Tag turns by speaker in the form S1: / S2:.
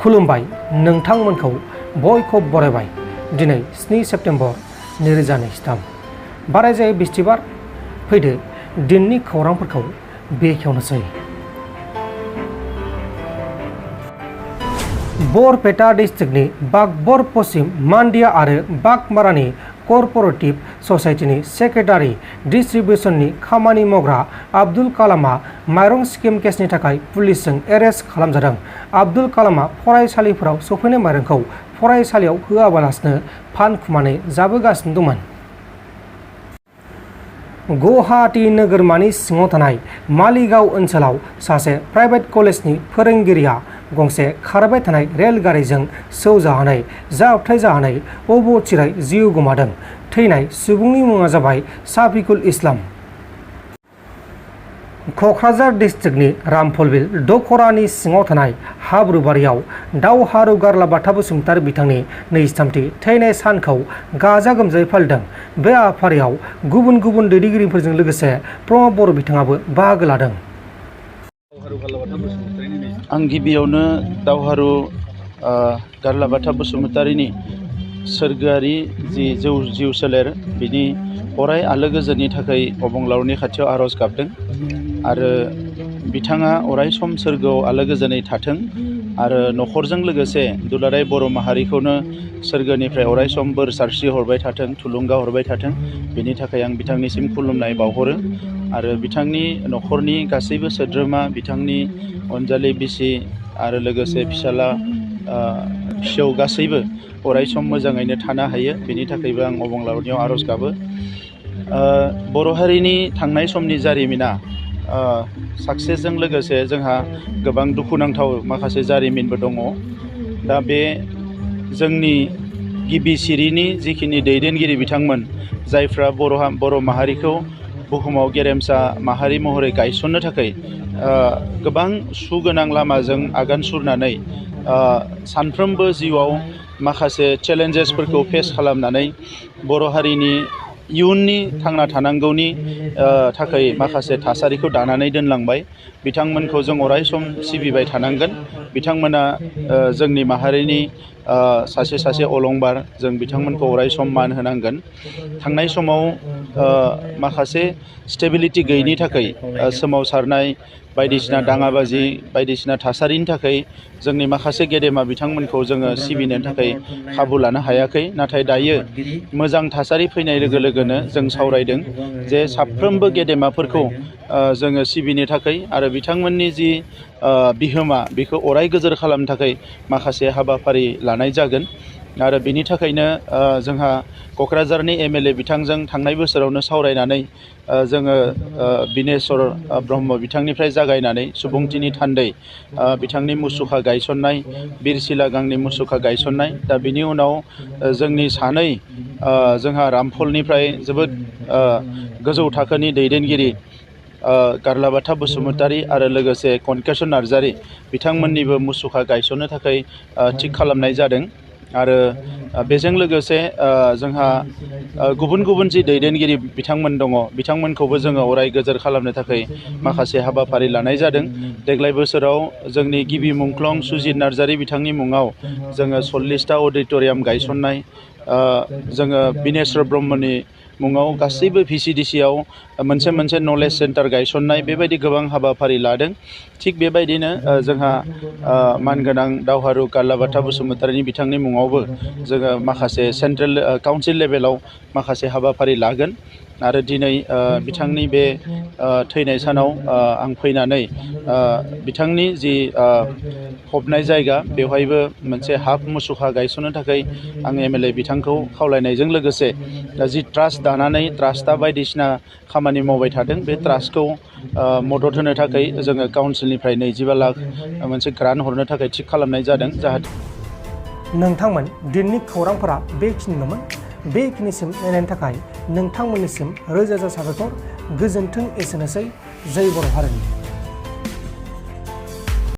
S1: खुलुमबाय नोंथांमोनखौ बयखौ बरायबाय। दिनै 7 सेप्तेम्बर 2023 बारायजायै बिस्थिबार। फैदो दिननि खौरांफोरखौ बेखेवनोसै। बरपेटा डिस्ट्रिक्टनि बागबर पश्चिम मान्डिया आरो बागमारानि क'अपारेटिभ ससाइटिनि सेक्रेटारि डिस्ट्रिबिउसननि खामानि मावग्रा आब्दुल कालामआ माइरं स्किम केसनि थाखाय पुलिसजों एरेस्ट खालामजादों। आब्दुल कालामआ फरायसालिफोराव सफैनाय माइरंखौ फरायसालियाव होआबालासिनो फानखुमानो जाबोगासिनो दंमोन। गुवाहाटी नोगोरमानि सिङाव थानाय मालिगाव ओनसोलाव सासे प्राइभेट कलेजनि फोरोंगिरिया गंसे खारबाय थानाय रेलगारिजों सौजानानै जाब्रबथाय जानानै अबथिरायै जिउ गोमादों। थैनाय सुबुंनि मुङा जाबाय साफिकुल इस्लाम। क'क्राझार डिस्ट्रिक्टनि रामफलबिल दखरानि सिङाव थानाय हाब्रुबारियाव दावहारु गारलाबाथा बसुमतारी बिथांनि 23थि थैनाय सानखौ गाजा गोमजायै फालिदों। बे हाबाफारियाव गुबुन गुबुन दैदेनगिरिफोरजों लोगोसे प्रमद बर' बिथाङाबो बाहागो लादों।
S2: आं गिबियावनो दावहारु गारलाबाथा बसुमतारीनि सोरगोआरि जि जिउ सोलेर बिनि अराय आलो गोजोननि थाखाय अबंलावरनि खाथियाव आर'ज गाबदों आरो बिथाङा अराय सम सोरगोआव आलो गोजोनै थाथों आरो न'खरजों लोगोसे दुलाराय बर' माहारिखौनो सोरगोनिफ्राय अराय सम बोर सारस्रि हरबाय थाथों, थुलुंगा हरबाय थाथों। बेनि थाखाय आं बिथांनिसिम खुलुमनाय बावहरो आरो बिथांनि न'खरनि गासैबो सोद्रोमा, बिथांनि अनजालि बिसि आरो लोगोसे फिसाला फिसौ गासैबो अराय सम मोजाङैनो थानो हायो। बेनि थाखायबो आं अबंलावरनियाव आर'ज गाबो। बर' हारिनि थांनाय समनि जारिमिना साक्सेसजों लोगोसे जोंहा गोबां दुखुनांथाव माखासे जारिमिनबो दङ। दा बे जोंनि गिबि सिरिनि जिखिनि दैदेनगिरि बिथांमोन, जायफ्रा बर' माहारिखौ बुहुमाव गेरेमसा माहारि महरै गायसननो थाखाय गोबां सुगोनां लामाजों आगान सुरनानै सानफ्रोमबो जिउआव माखासे चेलेन्जेसफोरखौ फेस खालामनानै बर' हारिनि इयुननि थांना थानांगौनि थाखाय माखासे थासारिखौ दानानै दोनलांबाय। बिथांमोनखौ जों अराय सम सिबिबाय थानांगोन। बिथांमोना जोंनि माहारिनि सासे अलंबार, जों बिथांमोनखौ अराय सम मान होनांगोन। थांनाय समाव माखासे स्टेबिलिटि गैयैनि थाखाय सोमावसारनाय बायदिसिना दाङाबाजि बायदिसिना थासारिनि थाखाय जोंनि माखासे गेदेमा बिथांमोनखौ जोङो सिबिनो थाखाय खाबु लानो हायाखै। नाथाय दायो मोजां थासारि फैनाय लोगो लोगोनो जों सावरायदों जे साफ्रोमबो गेदेमाफोरखौ जोङो सिबिनो थाखाय आरो बिथांमोननि जि बिहोमा बेखौ अराय गोजोर खालामनो थाखाय माखासे हाबाफारि लानाय जागोन। आरो बिनि थाखायनो जोंहा क'क्राझारनि MLA बिथांजों थांनाय बोसोरावनो सावरायनानै जोङो बिनेस्वर ब्रह्म बिथांनिफ्राय जागायनानै सुबुंथिनि थान्दै बिथांनि मुसुखा गायसननाय, बिरसिला गांनि मुसुखा गायसननाय, दा बिनि उनाव जोंनि सानै जोंहा रामफलनिफ्राय जोबोद गोजौ थाखोनि दैदेनगिरि गारलाबाथा बसुमतारी आरो लोगोसे कनकेसन नार्जारी बिथांमोननिबो मुसुखा गायसननो थाखाय थिग खालामनाय जादों। आरो बेजों लोगोसे जोंहा गुबुन गुबुन जि दैदेनगिरि बिथांमोन दङ, बिथांमोनखौबो जोङो अराय गोजोर खालामनो थाखाय माखासे हाबाफारि लानाय जादों। देग्लाय बोसोराव जोंनि गिबि मुंख्लं सुजित नार्जारी बिथांनि मुङाव जोङो 40टा अडिट'रियाम गायसननाय, जोङो बिनेस्वर ब्रह्मनि मुङाव गासैबो VCDCआव मोनसे नलेज सेन्टार गायसननाय, बेबायदि गोबां हाबाफारि लादों। थिग बेबायदिनो जोंहा मानगोनां दावहारु गारलाबाथा बसुमतारीनि बिथांनि मुङावबो जोङो माखासे सेन्ट्रेल काउन्सिल लेभेलाव माखासे हाबाफारि लागोन। आरो दिनै बिथांनि बे थैनाय सानाव आं फैनानै बिथांनि जि फबनाय जायगा बेवहायबो मोनसे हाफ मुसुखा गायसननो थाखाय आं MLA बिथांखौ खावलायनायजों लोगोसे जि ट्रास्ट दानानै ट्रास्टआ बायदिसिना खामानि मावबाय थादों, बे ट्रास्टखौ मदद होनो थाखाय जोङो काउन्सिलनिफ्राय 25 लाख मोनसे ग्रान्ट हरनो थाखाय थिग खालामनाय जादों। जाहाथे
S1: नोंथांमोन दिननि खौरांफोरा बेखिनिल'मोन। बेखिनिसिम नायनायनि थाखाय नोंथांमोननिसिम रोजा रोजा साबायखर। गोजोन्थों। एसेनोसै। जय बर' हारिनि।